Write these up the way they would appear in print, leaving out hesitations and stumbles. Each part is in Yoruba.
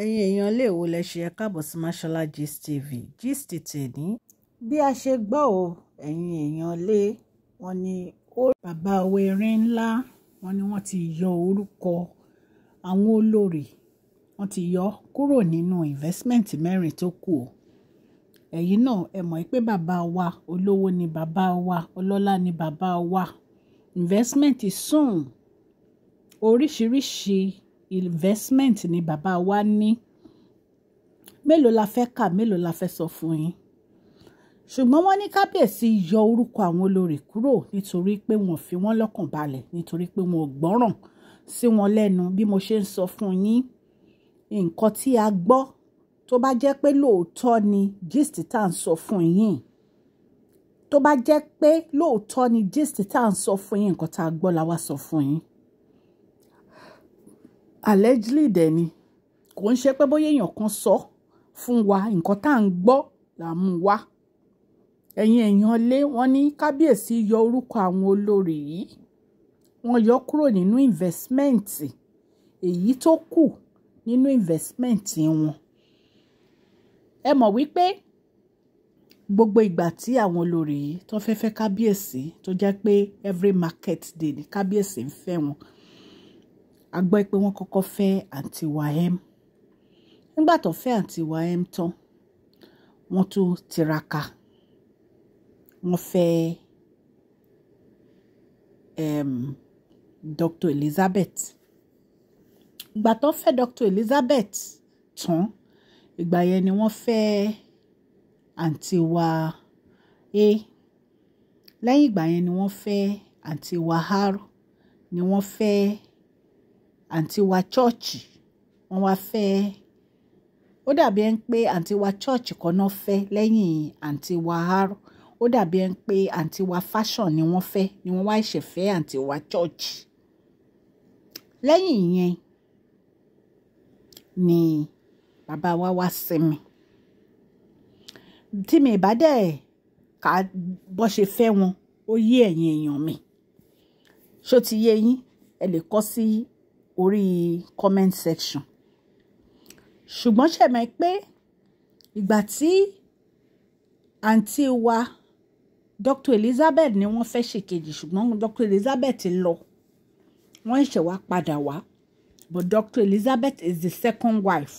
Ẹ̀yin èèyàn lè wo lẹ ṣe, ẹ káàbọ̀ sí Mashola Gist TV. Gist tèní. Bí a ṣe gbọ́ o, ẹ̀yin èèyàn lé, wọ́n ní ó bàbá Erin Ńlá, wọ́n ní wọ́n ti yọ orúkọ àwọn olórí, wọ́n ti yọ kúrò nínú investment mẹ́rin tó kù o. Ẹ̀yin náà ẹ mọ̀ pé bàbá wa olówó ni bàbá wa, ọlọ́lá ni bàbá wa. Investment sùn, oríṣiríṣi investment ni bàbá wa ní. Mélòó la fẹ́ kà, mélòó la fẹ́ sọ fún yín? Ṣùgbọ́n wọ́n ní kábíyèsí yọ orúkọ àwọn olórí kúrò nítorí pé wọ́n fi wọ́n lọ́kàn balẹ̀, nítorí pé wọ́n ò gbọ́ràn sí wọn lẹ́nu. Bí mo ṣe ń sọ fún yín, nǹkan tí a gbọ́, tó bá jẹ́ pé lóòótọ́ ni gist tá à ń sọ fún yín, tó bá jẹ́ pé lóòótọ́ ni gist tá à ń sọ fún yín, nǹkan tá a gbọ́ la wá sọ fún yín. Allegedly dẹ̀ ni, kò ń ṣe pé bóyá èèyàn kan sọ fún wa, nǹkan tá à ń gbọ́ là ń mú wá. Ẹ̀yin èèyàn lé, wọ́n ní kábíyèsí yọ orúkọ àwọn olórí yìí, wọ́n yọ kúrò nínú investment èyí tó kù nínú investment wọn. Ẹ mọ̀ wípé gbogbo ìgbà tí àwọn olórí yìí tó fẹ́ fẹ́ kábíyèsí, tó jẹ́ pé every market day ni kábíyèsí ń fẹ́ wọn, a gbọ́ pé wọ́n kọ́kọ́ fẹ́ àǹtí Wahem. Nígbà tó fẹ́ àǹtí Wahem tán, wọ́n tún tiraka, wọ́n fẹ́ Dr. Elizabeth. Ìgbà tó fẹ́ Dr. Elizabeth tán, ìgbà yẹn ni wọ́n fẹ́ àǹtí wa A. Lẹ́yìn ìgbà yẹn ni wọ́n fẹ́ àǹtí wa R, ni wọ́n fẹ́ àǹtí wa church. Wọ́n wá fẹ́, ó dàbí ẹni pé àǹtí wa church kan náà fẹ́ lẹ́yìn àǹtí wa R. Ó dàbí ẹni pé àǹtí wa fashion ni wọ́n fẹ́, ni wọ́n wá ṣẹ̀ fẹ́ àǹtí wa church. Lẹ́yìn ìyẹn ni bàbá wa wá sinmi. Tí mi bá dẹ̀ ká bó ṣe fẹ́ wọn, ó yé ẹ̀yin èèyàn mi. Ṣó ti yé yín? Ẹ lè kọ sí orí comment section. Ṣùgbọ́n ṣe mọ̀ pé ìgbà tí àǹtí wa Dr. Elizabeth ni wọ́n fẹ́ ṣèkejì, ṣùgbọ́n Dr. Elizabeth lọ, wọ́n ṣẹ̀ wá padà wá. But Dr. Elizabeth is the second wife.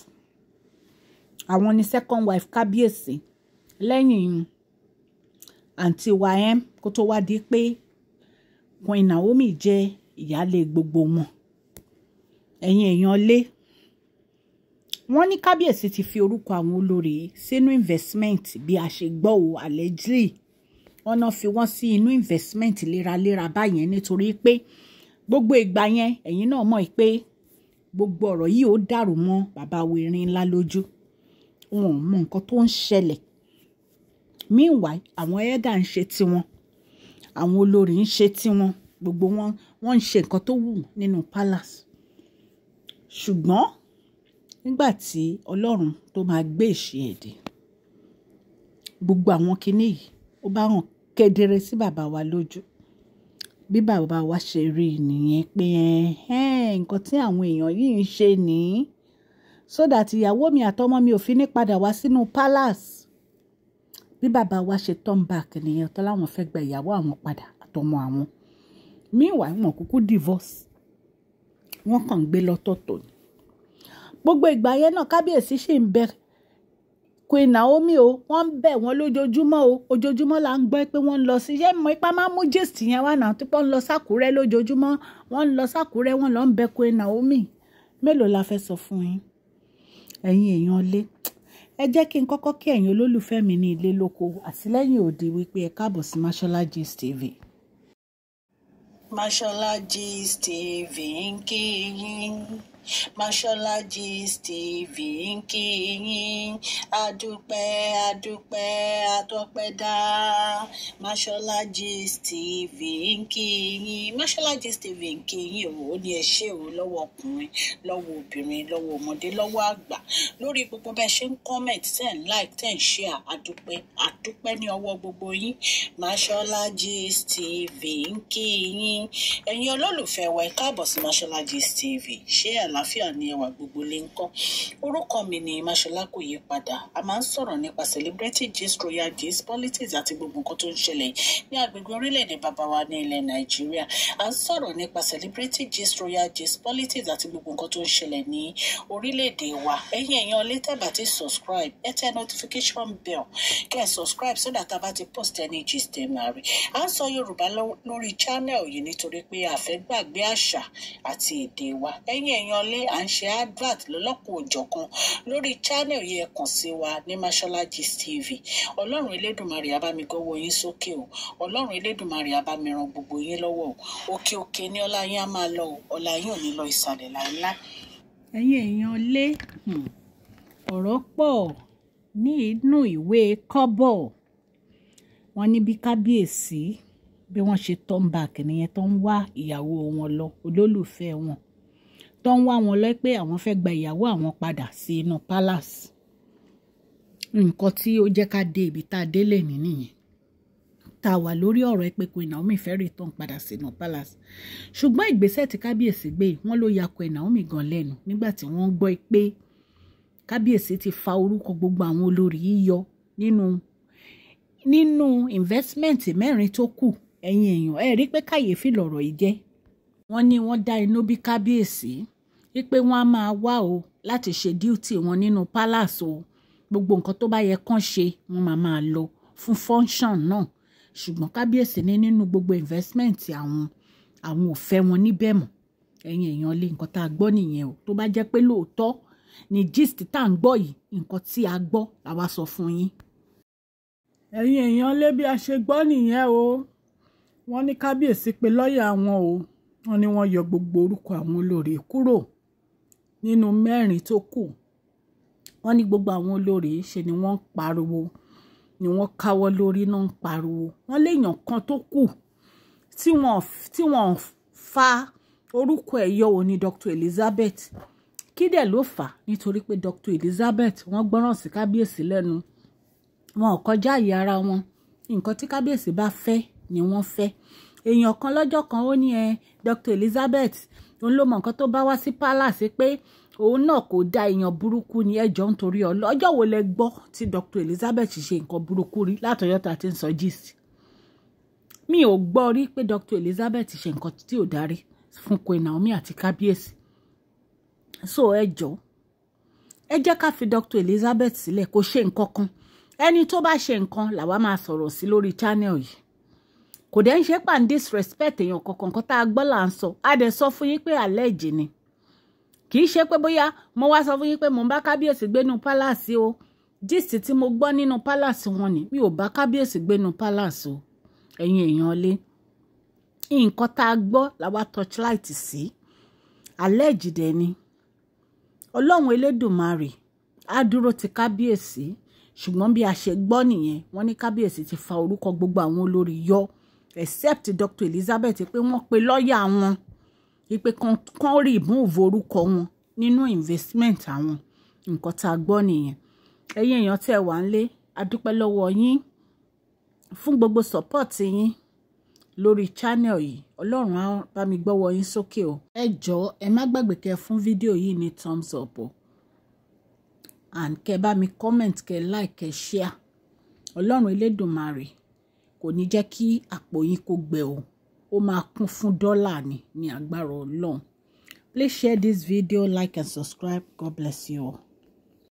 Àwọn ni second wife kábíyèsí lẹ́yìn àǹtí wa M, kó tó wá di pé Queen Naomi jẹ́ ìyálé gbogbo wọn. Ẹ̀yin èèyàn lé, wọ́n ní kábíyèsí ti fi orúkọ àwọn olórí sínú investment bí a ṣe gbọ́ o, allegedly. Wọ́n náà fi wọ́n sí inú investment léraléra báyẹn, nítorí pé gbogbo ìgbà yẹn, ẹ̀yin náà mọ̀ pé gbogbo ọ̀rọ̀ yìí ó dàrú mọ́ bàbá Erin Ńlá lójú. Wọn ò mọ nǹkan tó ń ṣẹlẹ̀. Meanwhile, àwọn elder ń ṣe tiwọn, àwọn olórí ń ṣe tiwọn, gbogbo wọn wọ́n ń ṣe nǹkan tó wù nínú palace. Ṣùgbọ́n nígbà tí Ọlọ́run tó máa gbé ìṣe ẹ̀ dé, gbogbo àwọn kinní yìí ó bá hàn kedere sí bàbá wa lójú. Bí bàbá wa ṣe rí nìyẹn pé nǹkan tí àwọn èèyàn yìí ń ṣe nìí, so that ìyàwó mi àtọmọ mi ò fi ní padà wá sínú palace. Bí bàbá wa ṣe turn back nìyẹn, tó láwọn fẹ́ gba ìyàwó àwọn padà àtọmọ àwọn. Meanwhile, wọn kúkú divorce, wọ́n kàn ń gbé lọ́tọ̀ọ̀tọ̀ ni. Gbogbo ìgbà yẹn náà, kábíyèsí ṣì ń bẹ Queen Naomi o, wọ́n ń bẹ̀ wọ́n lójoojúmọ́ o. Ojoojúmọ́ là ń gbọ́ pé wọ́n ń lọ sí, ṣé mọ̀ ipá máa ń mú gist yẹn wá náà, tí wọ́n ń lọ sákúrẹ́ lójoojúmọ́, wọ́n ń lọ sákúrẹ́, wọ́n lọ ń bẹ Queen Naomi. Mélòó la fẹ́ sọ fún yín, ẹ̀yin èèyàn lé? Ẹ jẹ́ kí n kọ́kọ́ kí ẹ̀yin olólùfẹ́ mi ní ilé, lóko àtìlẹ́yìn òde wípé ẹ káàbọ̀ sí Mashola Gist TV. Mashola Gist TV ń kí yín. Mashola Gist TV ń kí yín. Adúpẹ́, adúpẹ́, atọ́pẹ́dá. Mashola Gist TV ń kí yín. Mashola Gist TV ń kí yín o. Ó ní ẹ ṣé o, lọ́wọ́ ọkùnrin, lọ́wọ́ obìnrin, lọ́wọ́ ọmọdé, lọ́wọ́ àgbà, lórí gbogbo bẹ́ẹ̀ ṣe ń comment, ten like, 10 share. Adúpẹ́, adúpẹ́ ní ọwọ́ gbogbo yín. Mashola Gist TV ń kí yín. Ẹ̀yin olólùfẹ́ wa, ẹ káàbọ̀ sí Mashola Gist TV. Ṣé Àlàáfíà ní ẹwà gbogbo lè ń kọ́. Orúkọ mi ni Máṣọlá, kò yí padà. A máa ń sọ̀rọ̀ nípa celebrity gist, royal gist, politics àti gbogbo nǹkan tó ń ṣẹlẹ̀ ní agbègbè orílẹ̀-èdè bàbá wa ní ilẹ̀ Nàìjíríà. À ń sọ̀rọ̀ nípa celebrity gist, royal gist, politics àti gbogbo nǹkan tó ń ṣẹlẹ̀ ní orílẹ̀-èdè wa. Ẹ̀yin èèyàn lè tẹ́ bá ti subscribe, ẹ tẹ notification bell kẹ́ ẹ subscribe so that a bá ti post any gist, ẹ máa rí. À ń sọ Yorùbá lórí channel yìí nítorí pé a fẹ́ gbàgbé àṣà àti èdè wa. Ẹ̀yin èèyàn lé, à ń ṣe advert lọ́lọ́kùn òjọ̀kan lórí channel yìí. Ẹ kàn sí wa ní Mashola Gist TV. Ọlọ́run Elédùnmarè á bá mi gọ́wọ́ yín sókè o. Ọlọ́run Elédùnmarè á bá mi ran gbogbo yín lọ́wọ́ o. Òkè òkè ní ọlá yín á máa lọ o. Ọlá yín ò ní lọ ìsàlẹ̀ láéláé. Ẹ̀yin èèyàn lé, ọ̀rọ̀ pọ̀ ní inú ìwé kọ́bọ̀. Wọ́n ní bí kábíyèsí bí wọ́n ṣe turn back nìyẹn, tó ń wá ìyàwó wọn lọ, olólùfẹ́ wọn, tó ń wá wọn lọ pé àwọn fẹ́ gba ìyàwó àwọn padà sí inú palace. Nǹkan tí ó jẹ́ ká dé ibi tá a délé ní nìyẹn, tá a wà lórí ọ̀rọ̀ ẹ pé Queen Naomi fẹ́ return padà sínú palace. Ṣùgbọ́n ìgbésẹ̀ tí kábíyèsí gbé, wọ́n ló ya Queen Naomi gan lẹ́nu nígbà tí wọ́n gbọ́ pé kábíyèsí ti fa orúkọ gbogbo àwọn olórí yìí yọ nínú investment mẹ́rin tó kù. Ẹ̀yin èèyàn, ẹ rí pé kàyéfì lọ̀rọ̀ yìí jẹ́. Wọ́n ní wọ́n dá inú bí kábíyèsí wípé wọ́n á máa wá o láti ṣe duty wọn nínú palace o. Gbogbo nǹkan tó bá yẹ kán ṣe, wọ́n máa máa lọ fún function náà. Ṣùgbọ́n kábíyèsí ní nínú gbogbo investment àwọn, àwọn ò fẹ́ wọn níbẹ̀ mọ́. Ẹ̀yin èèyàn lé, nǹkan tá a gbọ́ nìyẹn o. Tó bá jẹ́ pé lóòótọ́ ni gist tá à ń gbọ́ yìí, nǹkan tí a gbọ́ làwa sọ fún yín. Ẹ̀yin èèyàn lé, bí a ṣe gbọ́ nìyẹn o. Wọ́n ní kábíyèsí pé lọ́ọ̀yà wọn o. Wọ́n ní wọ́n yọ gbogbo orúkọ àwọn olórí kúrò nínú mẹ́rin tó kù. Wọ́n ní gbogbo àwọn olórí ṣe ni wọ́n ń pariwo, ni wọ́n káwọ́ lórí náà ń pariwo. Wọ́n léèyàn kan tó kù tí wọ́n fa orúkọ ẹ̀ yọ ò ní Dr. Elizabeth. Kí dẹ̀ ló fà á? Nítorí pé Dr. Elizabeth, wọ́n gbọ́ràn sí kábíyèsí lẹ́nu, wọn ò kọjá àyè ara wọn. Nǹkan tí kábíyèsí bá fẹ́ ni wọ́n fẹ́. Èèyàn kan lọ́jọ́ kan, ó ní ẹ Dr. Elizabeth, òun ló mọ nǹkan tó bá wá sí palace, pé òun náà kò da, èèyàn burúkú ni. Ẹjọ́, nítorí ọjọ́ wo lẹ gbọ́ tí Dr. Elizabeth ṣe nǹkan burúkú rí látọjọ́ tá a ti ń sọ gist? Mi ò gbọ́ rí pé Dr. Elizabeth ṣe nǹkan tí ò darí fún Queen Naomi àti kábíyèsí. So ẹ jọ̀ọ́, ẹ jẹ́ ká fi Dr. Elizabeth sílẹ̀. Kó ṣe nǹkan kan. Ẹni tó bá ṣe nǹkan làwa máa sọ̀rọ̀ sí lórí channel yìí. Kò dẹ̀ ń ṣe pà ń disrespect èèyàn kankan. Nǹkan tá a gbọ́ là ń sọ. A dẹ̀ sọ fún yín pé allege ni. Kì í ṣe pé bóyá mo wá sọ fún yín pé mo ń bá kábíyèsí gbénu palace o. Gist tí mo gbọ́ nínú palace wọn ni. Mi ò bá kábíyèsí gbénu palace o. Ẹ̀yin èèyàn lé, nǹkan tá a gbọ́ làwa torchlight sí. Allege dẹ̀ ni. Ọlọ́run Elédùmarè á dúró ti kábíyèsí. Ṣùgbọ́n bí a ṣe gbọ́ nìyẹn. Wọ́n ní kábíyèsí ti fa orúkọ gbogbo àwọn olórí yọ except Dr. Elizabeth, pé wọ́n pe lọ́ọ̀yà wọn wípé kán remove orúkọ wọn nínú investment àwọn. Nǹkan tá a gbọ́ nìyẹn. Ẹ̀yin èèyàn tẹ́ wà ń lé, a dúpẹ́ lọ́wọ́ yín fún gbogbo support yín lórí channel yìí. Ọlọ́run á bá mi gbọ́wọ́ yín sókè o. Ẹ jọ̀ọ́, ẹ má gbàgbé kẹ́ fún fídíò yìí ní thumbs up o, and kẹ́ bá mi comment, kẹ́ like, kẹ́ share. Ọlọ́run Elédùnmarè kò ní jẹ́ kí àpò yín kó gbẹ o. Ó máa kún fún dọ́là ní agbára Ọlọ́run. Please share this video, like and subscribe. God bless you all.